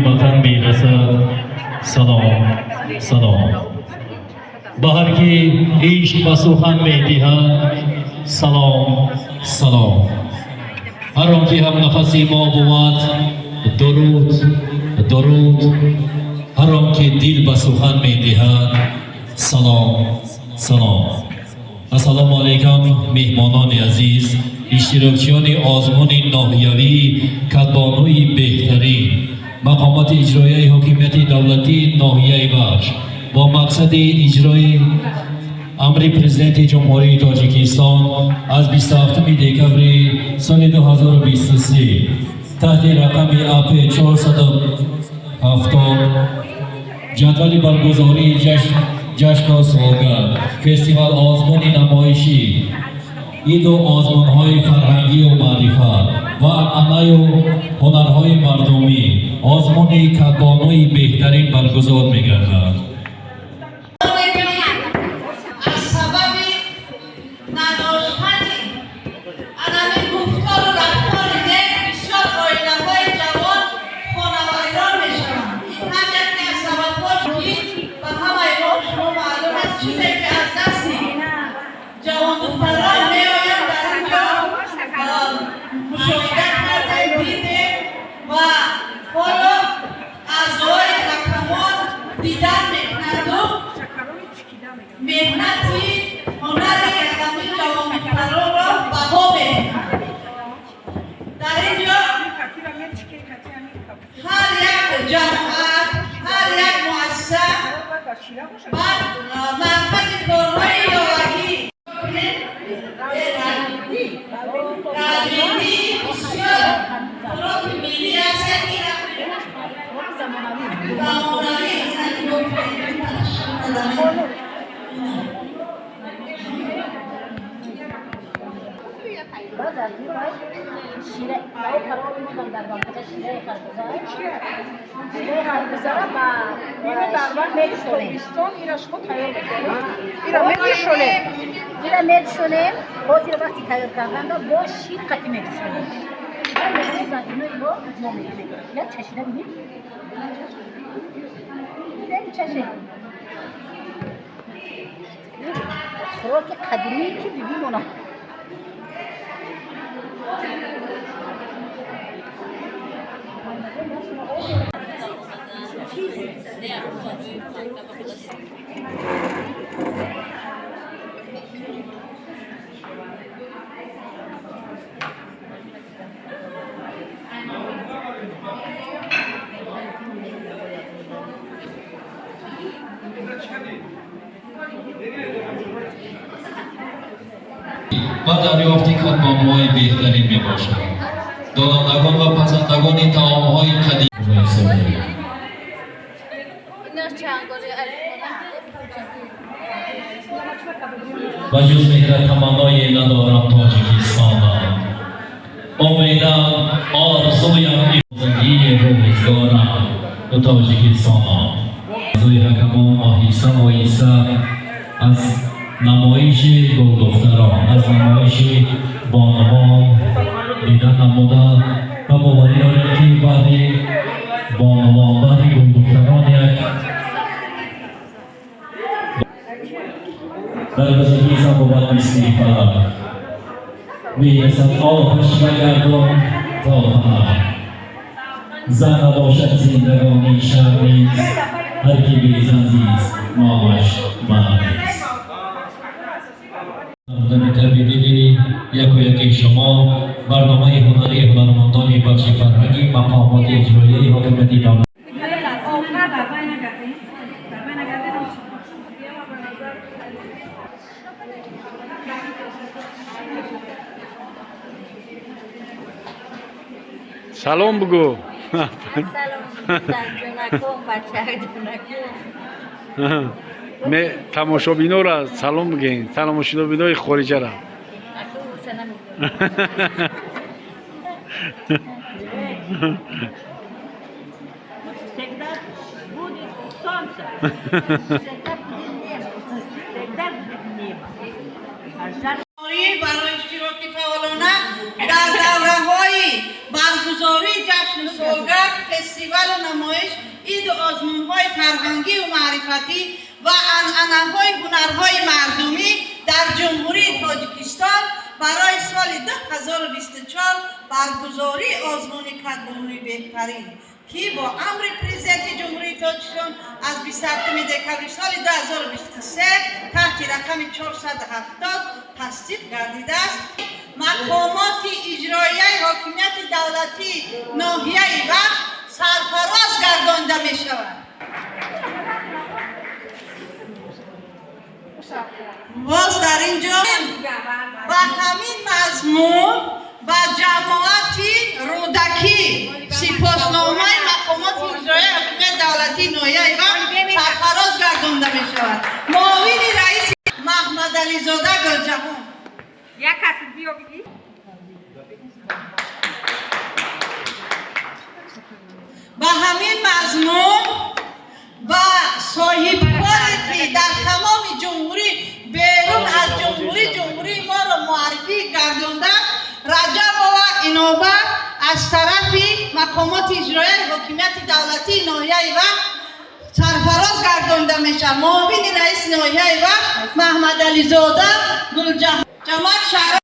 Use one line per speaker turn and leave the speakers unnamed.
وطن میرسد سلام سلام. به هر کی عشق به سخن میدهد سلام سلام. هر آن که هم نفسی ما بود درود درود. هر آن که دل به سخن میدهد سلام سلام. Ассалому алайкум, меҳмонони азиз, иштирокчиёни озмуни ноҳиявии кадбонуи беҳтарин. Мақомоти иҷроияи ҳокимияти давлатии ноҳияи Вахш бо мақсади иҷрои амри Президенти Ҷумҳурии Тоҷикистон аз 27 декабри соли 2023 таҳти рақами АП 470 ҷадвали баргузории ҷашну солгард, фестивал, озмуни намоишӣ, иду озмунҳои фарҳангию маърифат ва анъанаю ҳунарҳои мардумӣ, озмуни кадбонуи беҳтарин баргузор мегардад.
Аз сабаби надоштани анами гуфтору рафтори нек бисёр оилаҳои ҷавон хонавайрон мешаванд. Ин ҳам яке аз сабабҳо, ки ба ҳамаи мо шумо маълум аст, чизе ки аз дасти ҷавондухтарон меояд, дар ин ҷо мушоҳида кардем, дидем ва ҳоло аъзои ҳакамон дидан мекунанду меҳнати ҳунари ҳамин ҷавондухтаронро баҳо медиҳанд. Дар ин ҷо ҳар як ҷамоат, ҳар як муассиса баъд маркази корҳои иловагӣ таълимӣ бисёр хӯроки миллӣ аст, ки замонавӣ. Ина нигоҳ кунед, кадами.
Баъд аз ин баъд шира қарор модам дар банкада шираи харбуза, шираи харбузаро ба
Ино дар вақти
мечшонем.
Тобистон ира шумо тайёр мекунед? Ира мечшонем?
Ира мечшонем. Ҳозир вақти тайёр карданда бо шир қатӣ мечшонем. Баъд ба ино мо мекунем. Як чашида бинем, чаше хӯроки қадимие, ки бибимона.
Ва дарёфти кадбонуҳои беҳтарин мебошад. Донандагон ва пазандагони таомҳои қадим.
Инаш чангори аз
Ба ҷуз меҳрат таманное надорам, Тоҷикистонам. Умедам, орзуям, зиндагии рӯзгорам Тоҷикистонам. Аъзои ҳакамон оҳиста оҳиста аз намоиши гулдухтарон, аз намоиши бонувон дидан намуда ва боварӣ дорем, ки баҳри бонувон, баҳри гулдухтарон як дар бузургӣ зан бувад мисли фалак, мерасад оҳаш ба гардун то фалак. Зан набошад, зиндагонӣ шарм нест, ҳар ки безан зист, номаш мард нест. Намудани тарбидиди яку яки шумо барномаи ҳунарии ҳунармандони бахши фарҳанги мақомоти иҷроияи ҳокимияти давлат.
Охар барбай нагардем, барбай нагардем.
Салом бугӯ.
Салом, ҷонаком, бачаҷонаком.
Не, тамошобинора салом бигӯен, тамошобинои хориҷара.
Аку уса намедонам.
Всегда будет солнце.
Всегда будет небо.
Всегда будет небо. А жаль,
Барои иштироки фаъолона дар давраҳои баргузории ҷашну солгард, фестивалу намоиш, иду озмунҳои фарҳангию маърифатӣ ва анъанаҳои ҳунарҳои мардумӣ дар Ҷумҳурии Тоҷикистон барои соли 2024 баргузории озмуни кадбонуи беҳтарин, ки бо амри Президенти Ҷумҳурии Тоҷикистон аз 27 декабри соли 2023 таҳти рақами 470 тасдиқ гардидааст, мақомоти иҷроияи ҳокимияти давлатии ноҳияи Вахш сарфароз гардонда мешавад. Боз дар ин ҷо ба ҳамин мазмун ба ҷамоати Рӯдакӣ сипосномаи мақомоти иҷроияи ҳокимияти давлатии ноҳияи Вахш сарфароз гардонда мешавад. Муовини раиси Маҳмадализода Гулҷаҳон.
Як кас биё бигӣ.
Ба ҳамин мазмун ба соҳибкоре, ки дар тамоми ҷумҳурӣ, берун аз ҷумҳурӣ ҷумҳурии моро муаррифӣ гардонда, Раҷабова Иноба, аз тарафи мақомоти иҷроияи ҳокимияти давлатии ноҳияи Вахш сарфароз гардонда мешавад. Муовини раиси ноҳияи Вахш Маҳмадализода Гулҷаҳон. Ҷамоат шаҳр.